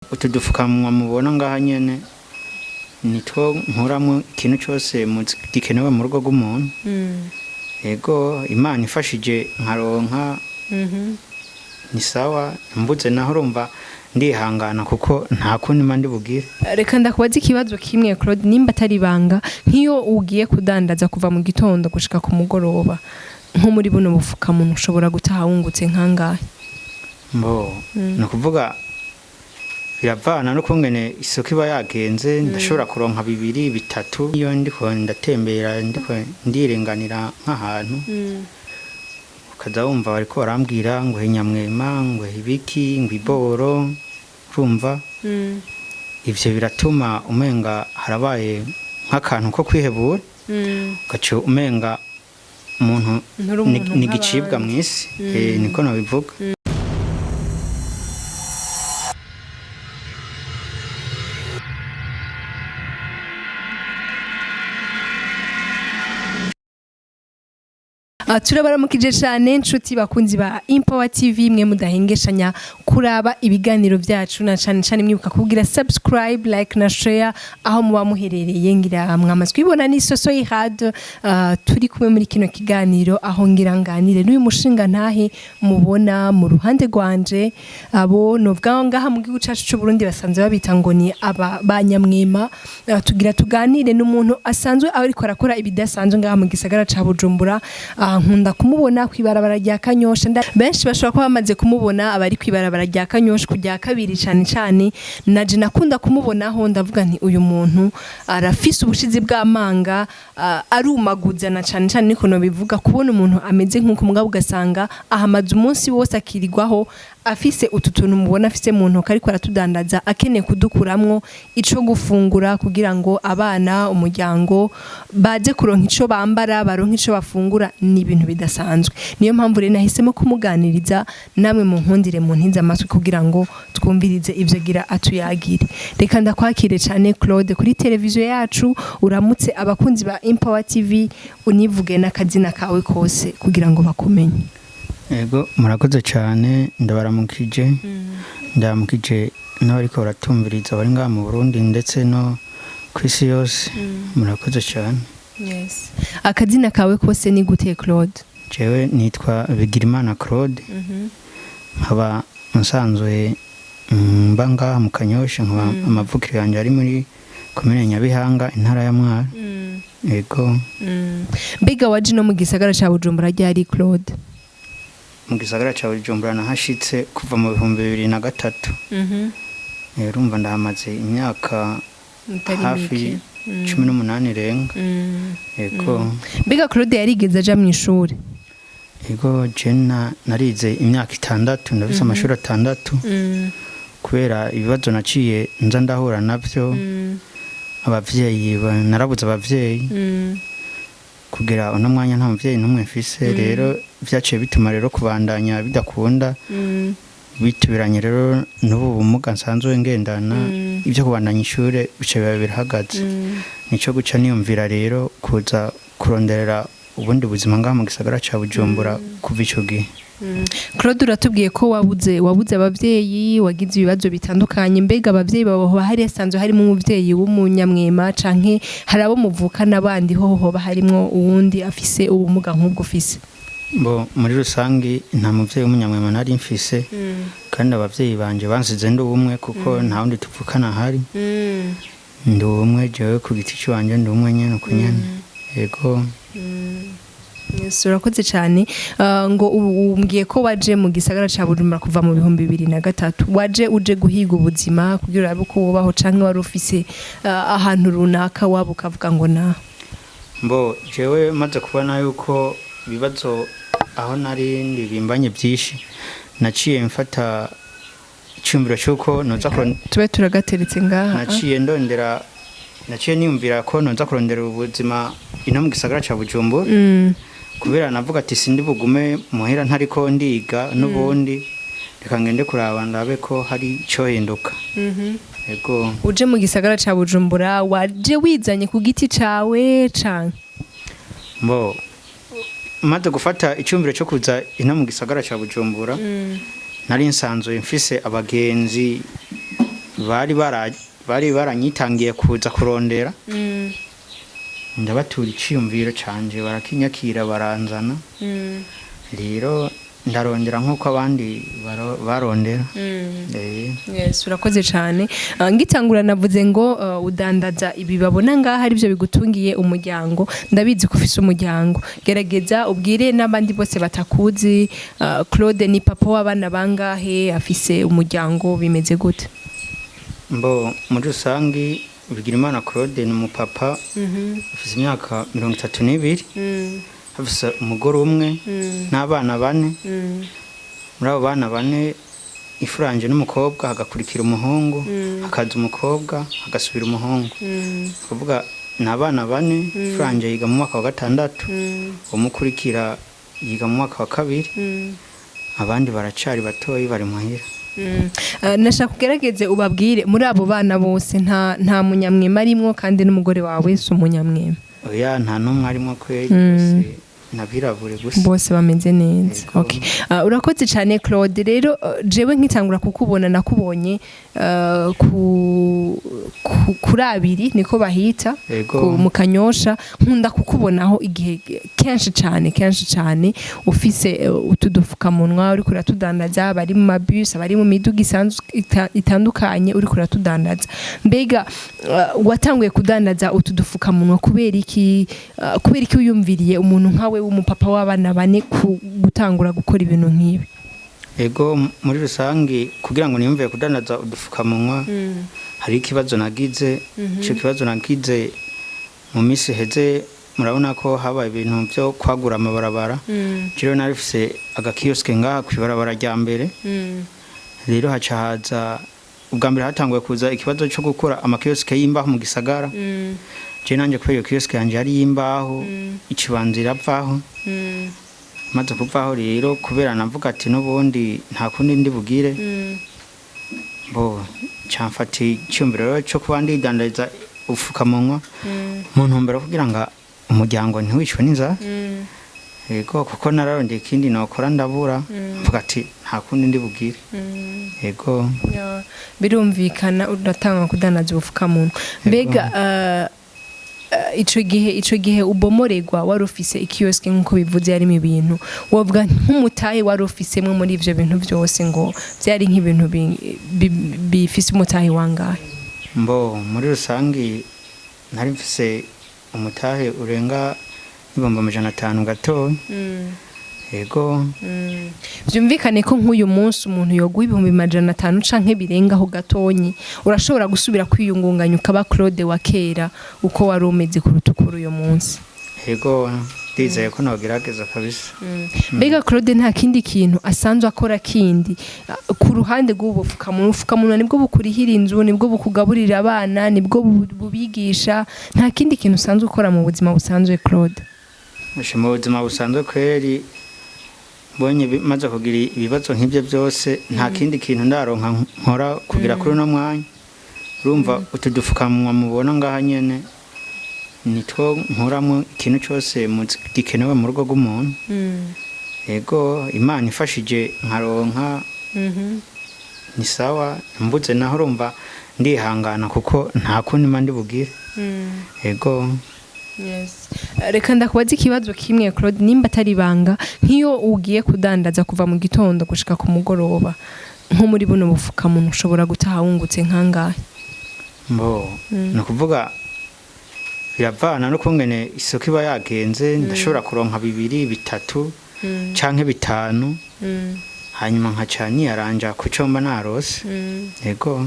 Utu dufukamunwa mubona ngaha nyene nitwo nkuramwo ikintu cose gikenewe mu rugo rw'umuntu. Ego, Imana ifashije nkaronka ni sawa, mbuze naho urumva ndihangana kuko nta kundi mba ndi bugire. Reka ndakubaza ikibazo kimwe, Claude, nimba atari ibanga. Nk'iyo ugiye kudandaza kuva mu gitondo gushika ku mugoroba, nko muri buno bufukamunwa ushobora gutaha wungutse nkangahe? Mbo ni ukuvuga biravana n'ukungene isoko iba yagenze. Ndashobora kuronka bibiri, bitatu iyo ndiko ndatembera, ndiko ndirenganira nk'ahantu, ukaza wumva bariko barambwira ngo he nyamwema, ngo he ibiki, ngo iboro. Urumva ivyo biratuma umenga harabaye nk'akantu ko kwihebura, ugaca umenga umuntu Nturi umuntu ni igicibwa nk'abandi. mw'isi. Niko nabivuga. Turabaramukije cyane nshuti bakunzi ba Empower TV, mwe mudahengeshanya kuraba ibiganiro byacu, na cyane cyane mwibuka kugira subscribe, like na share aho muba muherereye. Ngira mwamaze kwibona n'isoso y'ihad turi kumwe muri kino kiganiro, aho ngira nganire n'uyu mushinga ntahe mubona mu ruhande rwanje. Abo novuga ngaha mu gihugu cyacu cy'u Burundi basanzwe babita ngo ni aba banyamwema. Tugira tuganire n'umuntu asanzwe ariko arakora ibidasanzwe ngaha mu gisagara ca Bujumbura. Nkunda kumubona kwibarabara rya Kanyosha. Benshi bashobora kuba bamaze kumubona abari kwibarabara rya Kanyosha ku rya kabiri cane cane. Naje nakunda kumubonaho, ndavuga nti uyu muntu arafise ubushizi bw'amanga, arumaguza, na cane cane niko nobivuga. Kubona umuntu ameze nk'uko, mugabo ugasanga ahamaze umunsi wose akirirwaho afise utu tuntu mubona afise mu ntoki, ariko aratudandaza, akeneye kudukuramwo ico gufungura kugira ngo abana, umuryango baze kuronka ico bambara, baronke ico bafungura, ni ibintu bidasanzwe. Niyo mpamvu rero nahisemo kumuganiriza namwe, mu nkundire mu ntinze amatwi kugira ngo twumvirize ivyo agira atuyagire. Reka ndakwakire cane, Claude, kuri televiziyo yacu. Uramutse abakunzi ba Empower TV, univuge n'akazina kawe kose kugira ngo bakumenye. Ego, murakoze cyane. Ndabaramukije, ndabaramukije n'abariko baratumviriza bari ngaha mu Burundi ndetse no ku isi yose. Murakoze cyane. Yes. Akazina kawe kose ni gute, Claude? Jewe nitwa Bigirimana Claude, nkaba nsanzwe mba ngaha mu Kanyosha, nkaba amavukiro yanjye ari muri komine Nyabihanga, intara ya Mwaro. Ego. Mbega waje no mu gisagara ca Bujumbura ryari, Claude? Mu gisagara ca Bujumbura nahashitse kuva mu 2003. Urumva ndahamaze imyaka hafi 18 irenga. Ego. Mbega Claude yarigeze aja mu ishuri? Ego, je narize imyaka 6, ndafise amashuri 6. Kubera ibibazo naciye nza ndahura navyo, abavyeyi narabuze abavyeyi. Kugira uno mwanya nta muvyeyi n'umwe mfise. Rero vyaciye bituma rero kubandanya bidakunda, bitubiranye rero n'ubu bumuga nsanzwe ngendana, ibyo kubandanya ishure bica biba birahagaze. Nico guca niyumvira rero kuza kuronderera ubundi buzima ngaha mu gisagara ca Bujumbura kuva ico gihe. Claude, uratubwiye ko wabuze abavyeyi, wagize ibibazo bitandukanye. Mbega abavyeyi bawe hoba hari hasanzwe harimo umuvyeyi w'umunyamwema, canke hari abo muvukana bandi ho hoba harimwo uwundi afise ubumuga nk'ubwo ufise? Bo muri rusangi nta muvyeyi w'umunyamwema nari mfise, kandi abavyeyi banje bansize ndi ubumwe, kuko nta wundi tuvukana ahari. Ndi ubumwe jewe ku giti ciwanje, ndi umwe nyene uko nyene. Ego. Yes, urakoze cyane. Ngo umbwiye ko waje mu gisagara ca Bujumbura kuva mu 2003. Waje uje guhiga ubuzima kugira urabe uko wubaho, canke wari ufise ahantu runaka waba ukavuga ngo na Mbo jewe maze kubona yuko ibibazo aho nari ndi bimbanye byinshi, naciye mfata icyumviro cy'uko noza Tube turagateretse ngaha. Naciye ndondera, naciye niyumvira ko noza kurondera ubuzima ino mu gisagara ca Bujumbura, kubera navuga ati sindi bugume muhira ntariko ndiga n'ubundi, reka ngende kuraba ndabe ko hari icohinduka. Ego. Uje mu gisagara ca Bujumbura waje wizanye ku giti cawe canke? Mbo maze gufata icyumviro cyo kuza ino mu gisagara ca Bujumbura, nari nsanzwe mfise abagenzi. Bari baranyitangiye kuza kurondera, ndabatura iciyumviro canje, barakinyakira, baranzana. Rero ndarondera nk'uko abandi barondera. Yes, urakoze cyane. Ngitangura navuze ngo udandaza ibi babona ngaha ari byo bigutungiye umuryango. Ndabizi ko ufise umuryango. Gerageza ubwire n'abandi bose batakuzi, Claude ni papa w'abana bangahe, afise umuryango, bimeze gute? Mbo muri rusangi, Bigirimana Claude ni umupapa afise imyaka 32, afise umugore umwe n'abana bane. Muri abo bana bane, ifuranje n'umukobwa, hagakurikira umuhungu, hakaza umukobwa, hagasubira umuhungu. Kuvuga ni abana bane. Ifuranje yiga mu mwaka wa gatandatu, umukurikira yiga mu mwaka wa kabiri, abandi baracari batoyi, bari muhira. Nashaka ugerageze ubabwire, muri abo bana bose nta munyamwema arimwo, kandi n'umugore wawe si umunyamwema? Oya, nta n'umwe arimo kweri, bose nabirabure gusa. Bose bameze neza. Yego. Okay. Urakoze cyane, Claude. Rero jewe nkitangura kukubona, nakubonye kuri abiri niko bahita, Yego. mu Kanyosha. Nkunda kukubonaho igihe kenshi cyane, kenshi cyane, ufise utu dufukamunwa, uriko uratudandaza, abari mu mabus, abari mu miduga isanzwe itandukanye, uriko uratudandaza. Mbega watanguye kudandaza utu dufukamunwa kubera iki? Kubera iki wiyumviriye, umuntu nkawe w'umupapa w'abana bane, gutangura gukora ibintu nk'ibi? Ego, muri rusangi, kugira ngo niyumve kudandaza udufukamunwa, hari ikibazo nagize. Ico kibazo nagize mu minsi iheze, murabona ko habaye ibintu byo kwagura amabarabara. Rero narifise agakiyosike ngaha kw'ibarabara rya mbere. Rero haca haza, ubwa mbere hatanguye kuza ikibazo cyo gukora amakiyosike y'imbaho mu gisagara. Je nanje kubera iyo kiyosike yanje yari y'imbaho, ikibanza iravaho. Maze kuvaho rero, kubera navuga ati n'ubundi nta kundi ndi bugire, bo camfata icyumviro rero cyo kuba ndidandariza ubufukamunwa mu ntumbero yo kugira ngo umuryango ntiwicwe n'inzara. Yego, kuko nararondeye ikindi nokora ndabura, mvuga ati nta kundi ndi bugire. Yego. Ya, birumvikana, uratanga kudandaza ubufukamunwa. Mbega ico gihe ubomoregwa, wari ufise ikiyosike nk'uko bivuze yarimo ibintu, wovuga nk'umutahe wari ufisemwo muri ivyo bintu byose, ngo byari nk'ibintu bifise umutahe wangahe? Mbo muri rusangi nari mfise umutahe urenga 500,000 gatoya. Yego. Byumvikane ko nk'uyu munsi umuntu yoguha 500,000 canke birengaho gatonyi, urashobora gusubira kwiyungunganya ukaba Claude wa kera uko wari umeze kuruta ukuri uyu munsi? Yego, ndizeye ko nogerageza kabisa. Mbega Claude nta kindi kintu asanzwe akora kindi ku ruhande rw'ubu bufukamunwa? Ubufukamunwa nibwo bukurihira inzu, nibwo bukugaburira abana, nibwo bubigisha. Nta kindi kintu usanzwe ukora mu buzima busanzwe, Claude? Ushe mu buzima busanzwe kweri, mbonye maze kugira ibibazo nk'ibyo byose, nta kindi kintu ndaronka nkora kugira kuri uno mwanya. Urumva utu dufukamunwa mubona ngaha nyene nitwo nkuramo ikintu cyose gikenewe mu rugo rw'umuntu. Yego, Imana ifashije nkaronka ni sawa, mbuze naho urumva ndihangana kuko nta kundi mba ndi bugire. Yego. Yes. Reka ndakubaza ikibazo kimwe, Claude, nimba atari ibanga. Nk'iyo ugiye kudandaza kuva mu gitondo gushika ku mugoroba, nko muri buno bufukamunwa, ushobora gutaha wungutse nkangahe? Mbo ni ukuvuga biravana n'ukungene isoko iba yagenze. Ndashobora kuronka bibiri, bitatu canke bitanu, hanyuma nkaca niyaranja ku co mba narose. Yego.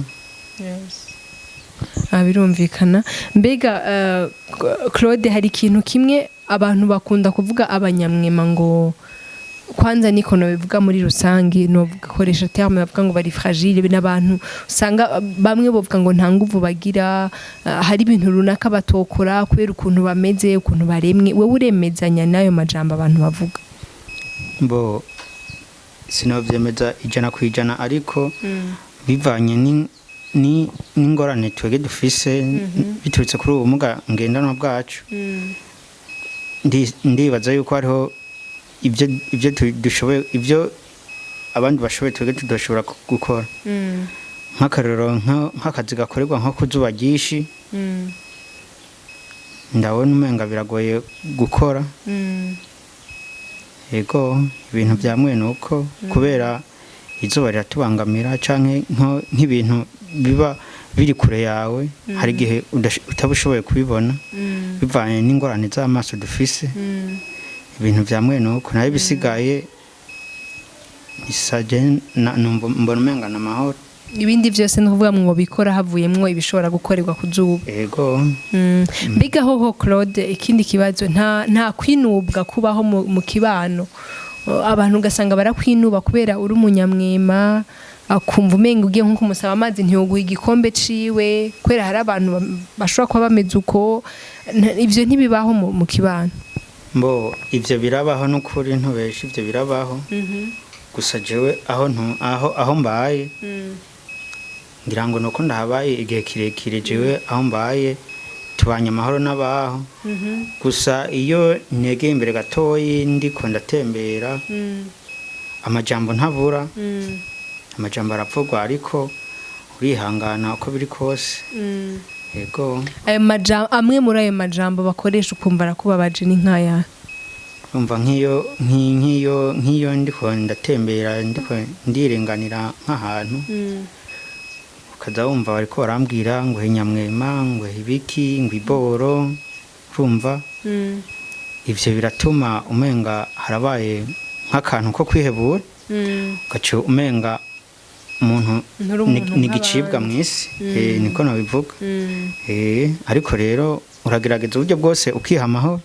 Ah, birumvikana. Mbega Claude, hari ikintu kimwe abantu bakunda kuvuga, abanyamwema, ngo kwanza niko nobivuga muri rusange, nokoresha terme bavuga ngo bari fragile, n'abantu usanga bamwe bavuga ngo nta nguvu bagira, hari ibintu runaka batokora kubera ukuntu bameze, ukuntu baremwe. Wewe uremezanya n'ayo majambo abantu bavuga? Mbo sinovyemeza 100%, ariko bivanye n'ingorane twebwe dufise biturutse kuri ubu bumuga ngendanwa bwacu, ndibaza yuko hariho ibyo dushoboye, ibyo abandi bashoboye twebwe tudashobora gukora. Nk'akarorero, nk'akazi gakorerwa nko ku zuba ryinshi, ndabona umenga biragoye gukora. Yego, ibintu bya mwene uko, kubera izuba riratubangamira, canke nk'ibintu biba biri kure yawe, hari igihe utaba ushoboye kubibona bivanye n'ingorane z'amaso dufise. Ibintu bya mwene uko. Nayo ibisigaye isaje numva mbona umenga ni amahoro. Ibindi byose ni ukuvuga ngo bikora havuyemwo ibishobora gukorerwa ku zuba. Yego. Mbega hoho Claude, ikindi kibazo, nta kwinubwa kubaho mu kibano? Abantu ugasanga barakwinuba kubera uri umunyamwema, akumva umenga ugiye nko kumusaba amazi ntiyoguha igikombe ciwe, kubera hari abantu bashobora kuba bameze uko. Ivyo ntibibaho mu kibano? Mbo ivyo birabaho n'ukuri, ntubeshe, ivyo birabaho. Gusa jewe aho ntu aho mbaye, ngira ngo nuko ndahabaye igihe kirekire, jewe aho mbaye tubanye amahoro n'abaho. Gusa iyo negeye imbere gatoyi ndiko ndatembera, amajambo ntabura, amajambo aravugwa, ariko urihangana uko biri kose. Yego. Ayo majambo, amwe muri ayo majambo bakoresha ukumva arakubabaje, ni nkaya? Umva, nk'iyo ndiko ndatembera, ndiko ndirenganira nk'ahantu, ukaza wumva bariko barambwira ngo henyamwema, ngo ibiki, ngo iboro, urumva ivyo biratuma umenga harabaye nk'akantu ko kwihebura, ugaca umenga umuntu Nturi umuntu ni igicibwa nk'abandi. mw'isi. Niko nabivuga. Ariko rero uragerageza uburyo bwose ukiha amahoro.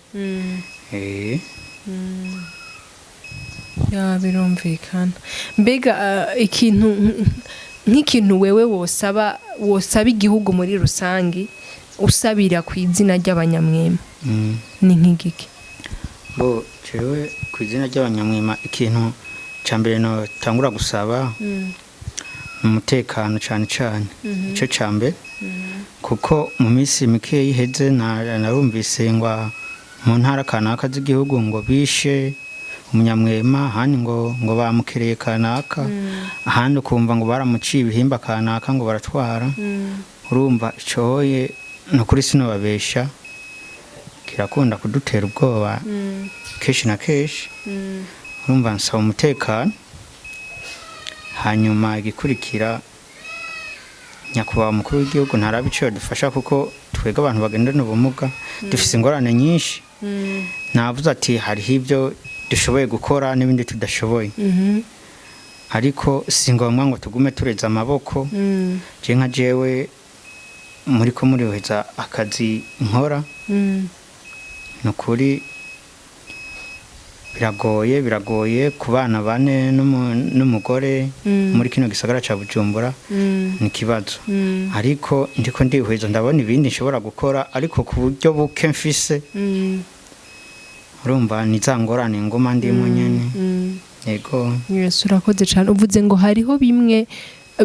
Ya, birumvikana. Mbega ikintu nk'ikintu wewe wosaba igihugu muri rusange, usabira ku izina ry'abanyamwema, ni nk'igiki? Bo jewe ku izina ry'abanyamwema, ikintu ca mbere notangura gusaba ni umutekano cane cane, ico ca mbere, kuko mu minsi mikeyi iheze narumvise ngo mu ntara kanaka z'igihugu ngo bishe umunyamwema, ahandi ngo bamukereye kanaka, ahandi ukumva ngo baramuciye ibihimba kanaka ngo baratwara. Urumva icoye ni ukuri sinobabesha, kirakunda kudutera ubwoba kenshi na kenshi. Urumva nsaba umutekano, hanyuma igikurikira, nyakubahwa umukuru w'igihugu ntaraba ico yodufasha, kuko twebwe abantu bagendana ubumuga dufise ingorane nyinshi. Navuze ati hariho ibyo dushoboye gukora n'ibindi tudashoboye, ariko si ngombwa ngo tugume tureze amaboko. Je nka jewe muri ko muriheza akazi nkora, ni ukuri biragoye, biragoye ku bana bane n'umugore muri kino gisagara ca Bujumbura, ni ikibazo. Ariko ndiko ndihweza, ndabona ibindi nshobora gukora, ariko ku buryo buke mfise, urumva ni za ngorane nguma ndimo nyene. Yego. Yes, urakoze cyane. Uvuze ngo hariho bimwe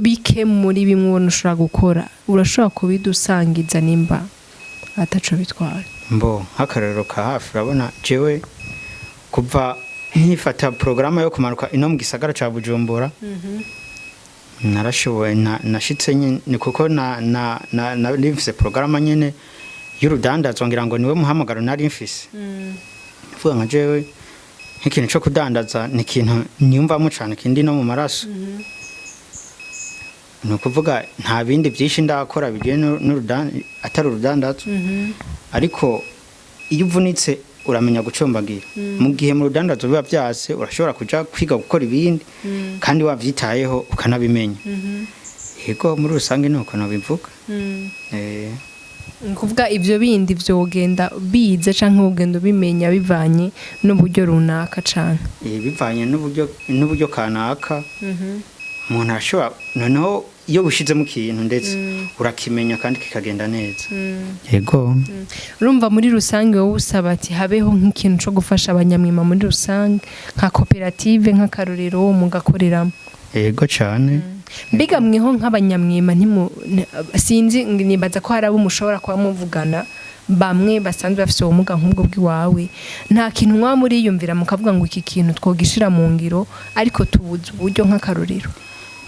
bike muri bimwe ubona ushobora gukora, urashobora kubidusangiza nimba ataco bitwara? Mbo nk'akarorero ka hafi, urabona jewe kuva nkifata porogaramu yo kumanuka ino mu gisagara ca Bujumbura, narashoboye nashitse nyene ni kuko na nari mfise porogaramu nyene y'urudandazwa, ngira ngo niwe muhamagaro nari mfise. Mvuga nka jewe nk'ikintu co kudandaza ni ikintu niyumvamo cane, kindi no mu maraso. Ni ukuvuga nta bindi byinshi ndakora bigiye atari urudandazwa, ariko iyo uvunitse uramenya gucumbagira. Mu gihe mu rudandazo biba vyase, urashobora kuja kwiga gukora ibindi kandi wavyitayeho ukanabimenya. Yego, muri rusange ni uko nobivuga. Ni ukuvuga ibyo bindi vyogenda bize canke ugenda ubimenya bivanye n'uburyo runaka canke? Bivanye n'uburyo kanaka umuntu arashobora. Noneho iyo wishizemo ikintu ndetse urakimenya kandi kikagenda neza. Yego. Urumva muri rusange wowe usaba ati habeho nk'ikintu co gufasha abanyamwema muri rusange, nka koperative nk'akarorero mugakoreramo. Yego cane. Mbega mweho nk'abanyamwema ntimu sinzi, nibaza ko hari abo mushobora kuba muvugana, bamwe basanzwe bafise ubumuga nk'ubwo bw'iwawe, nta kintu mwaba muriyumvira mukavuga ngo iki kintu twogishira mu ngiro ariko tubuze uburyo, nk'akarorero?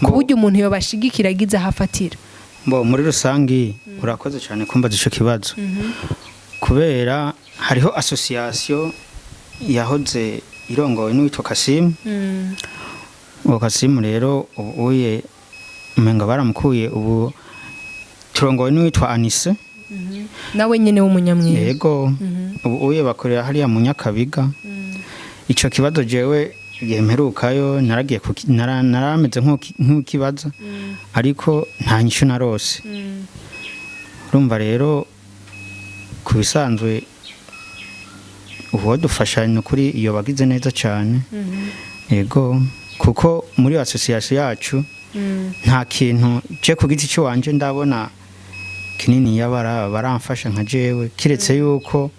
Ku buryo umuntu yobashigikira agize aho afatira. Bo, muri rusangi urakoze cyane kumbaza ico kibazo, kubera hariho association yahoze irongowe n'uwitwa Kasimu. Uwo Kasimu rero ubu uye umenga baramukuye, ubu turongowe n'uwitwa Anise. Nawe nyene w'umunyamwema? Yego, ubu uye bakorera hariya mu Nyakabiga. Ico kibazo jewe igihe mperukayo naragiye narameze nk'ukibaza, ariko nta nyishu narose. Urumva rero, ku bisanzwe uwo dufasha ni ukuri iyo bagize neza cyane. Yego, kuko muri association yacu nta kintu je ku giti cy'iwanje ndabona kinini yabara baramfasha nka jewe, kiretse yuko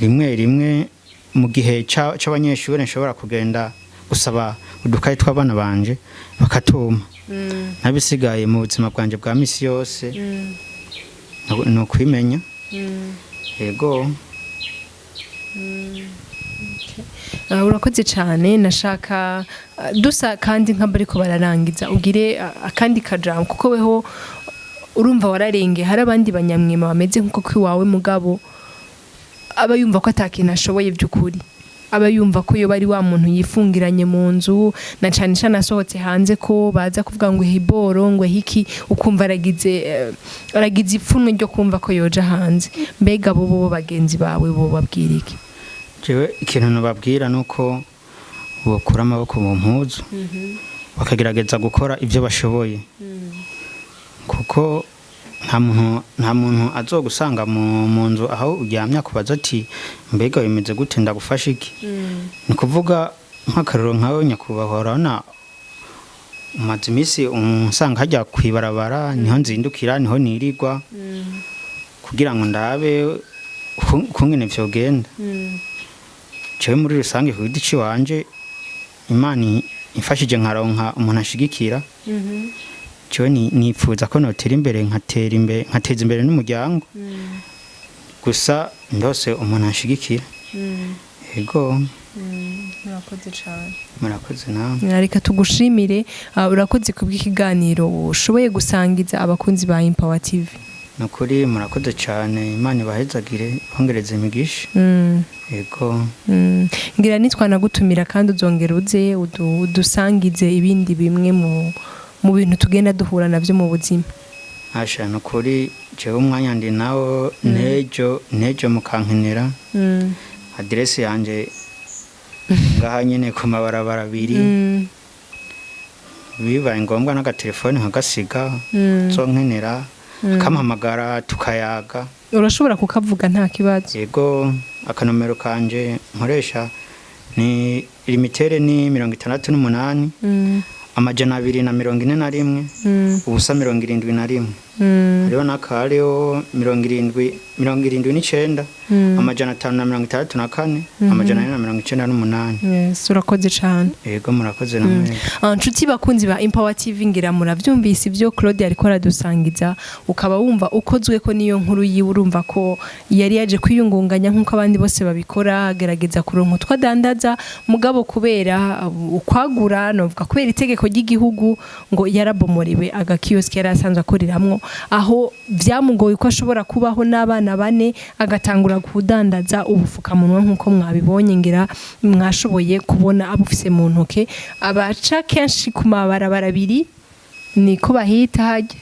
rimwe rimwe mu gihe c'abanyeshuri nshobora kugenda gusaba udukayi tw'abana banje bakatuma. Nabisigaye mu buzima bwanje bwa misi yose ni ukwimenya. Yego. Urakoze cyane. Nashaka dusa kandi nk'abariko bararangiza ugire akandi kajambo, kuko weho urumva wararenge. Hari abandi banyamwema bameze nk'uko kwiwawe, mugabo aba yumva ko atakintu ashoboye by'ukuri, aba yumva ko iyo bari wa muntu yifungiranye mu nzu, na cane cane asohotse hanze ko baza kuvuga ngo hiboro, ngo hiki, ukumva aragize ipfunwe ryo kumva ko yoja hanze. Mbega bo bagenzi bawe bo babwira iki? Jewe ikintu nababwira nuko bokura amaboko mu mpuzu, bakagerageza gukora ibyo bashoboye, kuko nta muntu azogusanga mu nzu aho uryamye akubaza ati: "Mbega bimeze gute? Ndagufasha iki?" Ni ukuvuga nk'akarorero nkawe nyakubahwa, urabona umaze iminsi unsanga hajya kwibarabara, niho nzindukira, niho nirirwa kugira ngo ndabe ukungene vyogenda. Jewe muri rusange ku giti ciwanje, Imana imfashije nkaronka umuntu ashigikira, jewe nipfuza ko notera imbere, nkatera imbere, nkateza imbere n'umuryango, gusa ndose umuntu anshigikira. Yego. Murakoze cyane. Murakoze nawe. Reka tugushimire. Urakoze kubw'ikiganiro ushoboye gusangiza abakunzi ba Empower TV. Ni ukuri murakoze cyane, Imana ibahezagire, ibongereze imigisha. Yego. Ngira nitwanagutumira kandi uzongera uze udusangize ibindi bimwe mu bintu tugenda duhura navyo mu buzima. Asha, ni ukuri jewe umwanya ndi nawo, nejo nejo mukankenera, aderesi yanje ngaha nyene ku mabarabara abiri. Bibaye ngombwa n'agatelefone nkagasiga, zonkenera akampamagara tukayaga. Urashobora kukavuga, nta kibazo. Yego, akanomero kanje nkoresha ni limitere, ni 68 241 0 71. Hariho n'akariho 79 564 498. Yes, urakoze cyane. Yego, murakoze namwe. Nshuti bakunzi ba Empower TV, ngira muravyumvise ibyo Claude ariko aradusangiza, ukaba wumva ukozwe ko niyo nkuru yiwe. Urumva ko yari yaje kwiyungunganya nk'uko abandi bose babikora, agerageza kuronka utwo adandaza, mugabo kubera ukwagura, novuga kubera itegeko ry'igihugu, ngo yarabomorewe agakioski yari asanzwe akoreramwo, aho vyamugoye ko ashobora kubaho n'abana bane, agatangura kudandaza ubufukamunwa nk'uko mwabibonye. Ngira mwashoboye kubona abufise mu ntoke. Abaca kenshi ku mabarabara abiri, niko bahita hajya,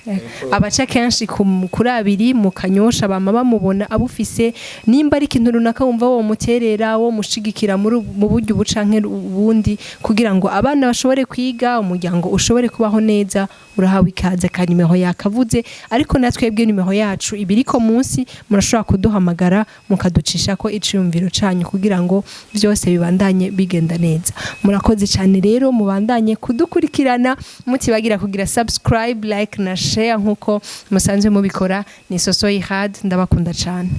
abaca kenshi kuri abiri mu Kanyosha bama bamubona abufise. Nimba ari ikintu runaka wumva wo muterera, wo mushigikira muri mu buryo ubu canke ubundi, kugira ngo abana bashobore kwiga, umuryango ushobore kubaho neza, urahawe ikaze. Ka nimero yakavuze, ariko natwebwe nimero yacu ibiriko munsi, murashobora kuduhamagara mukaducisha ko iciyumviro canyu kugira ngo byose bibandanye bigenda neza. Murakoze cyane rero, mubandanye kudukurikirana, mutibagira kugira subscribe, like na share nkuko musanzwe mubikora. Ni Soso Ihad, ndabakunda cyane.